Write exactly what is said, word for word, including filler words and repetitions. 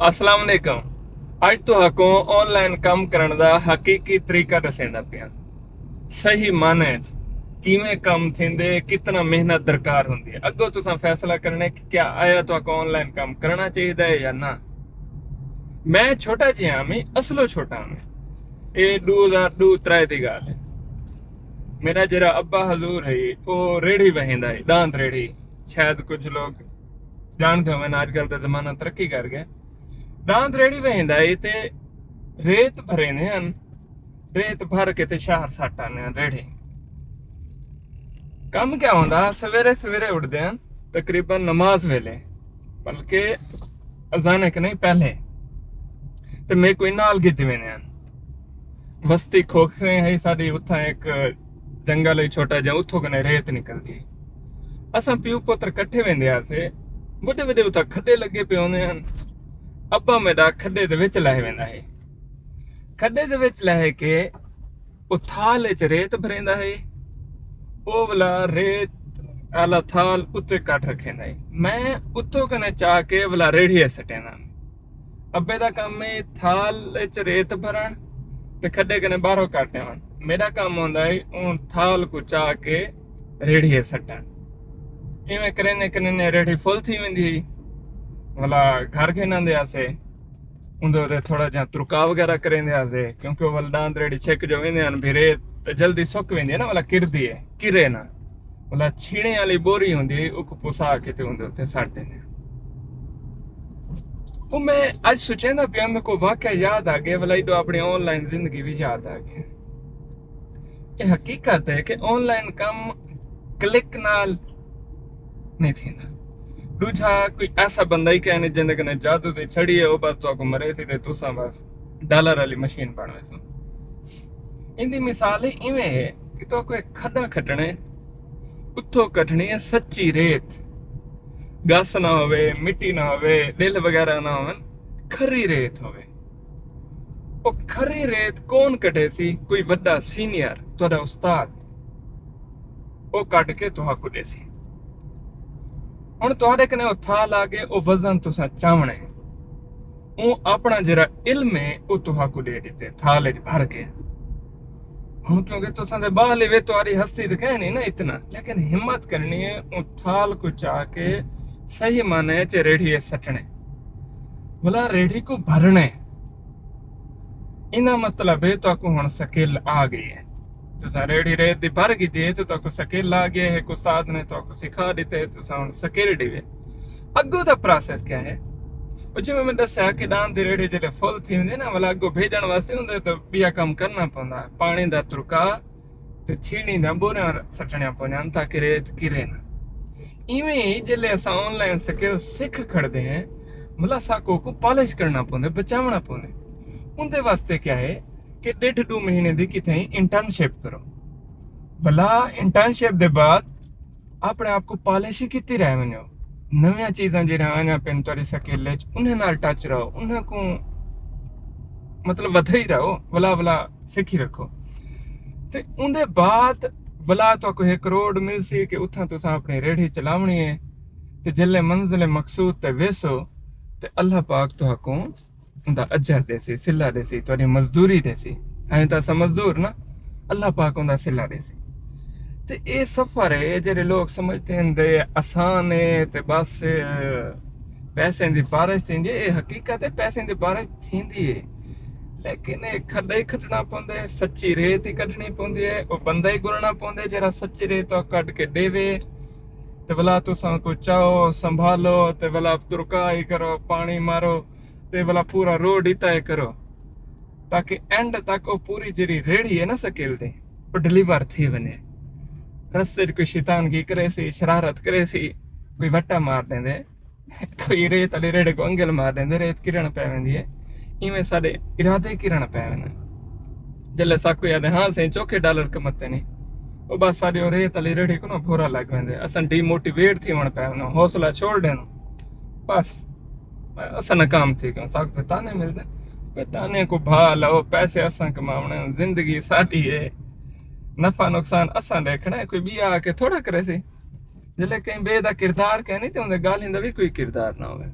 السلام علیکم۔ اڄ تہاکوں آن لائن کم کرݨ دا حقیقی طریقہ ݙسیندا پیاں۔ صحیح معنی اچ کیویں کم تھیندے، کتنا محنت درکار ہوندی ہے۔ اڳوں تساں فیصلہ کرݨے کہ کیا آیا تہاکوں آن لائن کم کرݨا چاہیدا ہے یا نہ۔ میں چھوٹا جیہاں ہاں، میں اصلوں چھوٹا ہاں۔ اے ݙو ہزار ݙو ترائے دی ڳالھ ہے۔ میݙا جیڑھا ابا حضور ہے، او ریڑھی وہیندا ہے، ݙاند ریڑھی۔ شاید کجھ لوگ ڄاݨدے ہوون، اڄ کل تے زمانہ ترقی کر ڳئے۔ ݙاند ریڑھی وہیندا ہے تے ریت بھریندے ہن، ریت بھر کے تے شہر سٹ آندے ہن ریڑھی۔ کم کیا ہوندا؟ سویرے سویرے اٹھدے ہن، تقریباً نماز ویلے، بلکہ اذان کنیں پہلے، تے میکوں نال گھدی ویندے ہن۔ وستی کھوکھریں ہئی ساݙی، اتھاں ہک جنگل ہئی چھوٹا جیہاں، اتھوں کنیں ریت نکلدی ہئی۔ اساں پیو پتر کٹھے ویندے ہاسے، وݙے وݙے اتھاں کھݙے لڳے پئے ہوندے ہن۔ ابا میݙا کھݙے دے وچ لہہ ویندا ہئی۔ کھݙے دے وچ لہہ کے او تھال اچ ریت بھریندا ہئی۔ او ولا ریت آلا تھال اتے کڈھ رکھیندا ہئی۔ میں اتوں کنیں چا کے ولا ریڑھی اچ سٹیندا ہاں۔ ابے دا کم ہے تھال اچ ریت بھرݨ تے کھݙے کنیں ٻاہروں کڈھ ݙیوݨ۔ میݙا کم ہوندا ہئی اوں تھال کوں چا کے ریڑھی اچ سٹݨ۔ ایویں کریندے کریندے ریڑھی فل تھی ویندی ہئی۔ ولا گھر گھن آندے ہاسے۔ اوندے اتے تھوڑا جیہاں ترکا وغیرہ کریندے ہاسے، کیونکہ او ول ݙاند ریڑھی چھک جو ویندے ہن، بھرے تے جلدی سک ویندی ہے نا، ولا کردی ہے، کرے نہ۔ ولا چھیڑیں آلی ٻوری ہوندی ہے، اوکوں پسا کے تے اوندے اتے سٹ ݙیندے ہن۔ او میں اڄ سوچیندا پیاں، میکوں واقعہ یاد آ ڳئے، ولا ایݙو اپݨی آن لائن زندگی وی یاد آ ڳئی۔ اے حقیقت ہے کہ آن لائن کم کلک نال نہیں تھیندا۔ ݙوجھا کوئی ایسا بندہ ہی کائنی جیندے کنے جادو دی چھڑی ہے، او بس تہاکوں مریسی تے تساں بس ڈالر آلی مشین بݨ ویسو۔ ایندی مثال ہی ایویں ہے کہ تہاکوں ہک کھݙا کھٹݨے، اتھوں کڈھݨی ہے سچی ریت، گس نہ ہووے، مٹی نہ ہووے، ݙلھ وغیرہ نہ ہوون، کھری ریت ہووے۔ او کھری ریت کون کڈھیسی؟ کوئی وݙا سینئر، تہاݙا استاد، او کڈھ کے تہاکوں ݙیسی۔ ہݨ تہاݙے کنے او تھال آ ڳئے، او وزن تساں چاوݨے، اوں اپݨا جیڑھا علم ہے او تہاکوں ݙے ݙتے تھال اچ بھر کے۔ ہݨ کیونکہ تساں دے ٻال ہی وے، تہاݙی ہستی تے کائنی نا اتنا، لیکن ہمت کرݨی ہے اوں تھال کوں چا کے صحیح معنی اچ ریڑھی اچ سٹݨے، ولا ریڑھی کوں بھرݨے۔ ایندا مطلب ہے تہاکوں ہݨ سکل آ ڳئی ہے۔ تساں ریڑھی ریت دی بھر گھدی ہے تے تہاکوں سکل آ ڳئی ہے، ہک استاد نے تہاکوں سکھا ݙتے، تساں ہݨ سکل ݙیوے۔ اڳوں دا پراسیس کیا ہے؟ او جیویں میں ݙسیا کہ ݙاند دی ریڑھی جیڑھے فل تھی ویندی نا، ولا اڳوں بھیڄݨ واسطے اوندے تے ٻیا کم کرݨا پوندا ہے، پاݨی دا ترکا تے چھیڑیں دیاں ٻوریاں سٹݨیاں پوندیاں ہن تاکہ ریت کرے نہ۔ ایویں ہی جیلے اساں آن لائن سکل سکھ کھڑدے ہیں، ولا ساکوں اوکوں پالش کرݨا پوندے، بچاوݨا پوندے۔ اوندے واسطے کیا ہے کہ ݙیڈھ ݙو مہینے دی کتھائیں انٹرنشپ کرو۔ ولا انٹرنشپ دے بعد اپݨے آپ کوں پالش ہی کیتی رہ ونڄو۔ نویاں چیزاں جیڑھیاں آئیاں پن تہاݙی سکل اچ، انہیں نال ٹچ رہو، انہیں کوں مطلب ودھائی رہو، ولا ولا سکھی رکھو۔ تے اوندے بعد ولا تہاکوں ہک روڈ ملسی کہ اتھاں تساں اپݨی ریڑھی چلاوݨی ہے۔ تے جیلے منزل مقصود تے ویسو تے اللہ پاک تہاکوں اوندا اجر ݙیسی، صلہ ݙیسی، تہاݙی مزدوری ݙیسی۔ ہیں تاں اساں مزدور نا، اللہ پاک اوندا صلہ ݙیسی۔ تے اے سفر ہے، جیڑھے لوگ سمجھدے ہن دے آسان ہے تے بس پیسے دی بارش تھیندی ہے، اے حقیقت ہے، پیسے دی بارش تھیندی ہے، لیکن اے کھݙا ہی کھٹݨا پوندے، سچی ریت ہی کڈھݨی پوندی ہے، او بندہ ہی ڳولݨا پوندے جیڑھا سچی ریت تہاکوں کڈھ کے ݙیوے۔ تے ولا تساں کوں چاؤ، سنبھالو، تے ولا ترکا ہی کرو، پاݨی مارو، تے ولا پورا روڈ ہی طے کرو، تاکہ اینڈ تک او پوری جیڑھی ریڑھی ہے نا سکل دی، او ڈلیور تھی ونڄے۔ رستے اچ کوئی شیطانگی کریسی، شرارت کریسی، کوئی وٹا مار ݙیندے، کوئی ریت آلی ریڑھی کوں انگل مار ݙیندے، ریت کرݨ پئے ویندی ہے۔ ایویں ساݙے ارادے کرݨ پئے ویندن۔ جیلے ساکوں آہدے، ہاں سئیں، چوکھے ڈالر کمتے نی، او بس ساݙی او ریت آلی ریڑھی کوں نا بھورا لڳ ویندے، اساں ڈی موٹیویٹ تھیوݨ پئے ویندے، حوصلہ چھوڑ ݙیندے۔ بس اساں ناکام تھی ڳئے، ساکوں تے طعنے ملدے۔ وے طعنے کوں بھا لو، پیسے اساں کماوݨے، زندگی ساݙی ہے، نفع نقصان اساں ݙیکھݨا ہے، کوئی ٻیا آ کے تھوڑا کریسی۔ جیلے کہیں ٻئے دا کردار کائنی تے اوندے ڳالھیں دا وی کوئی کردار نہ ہووے۔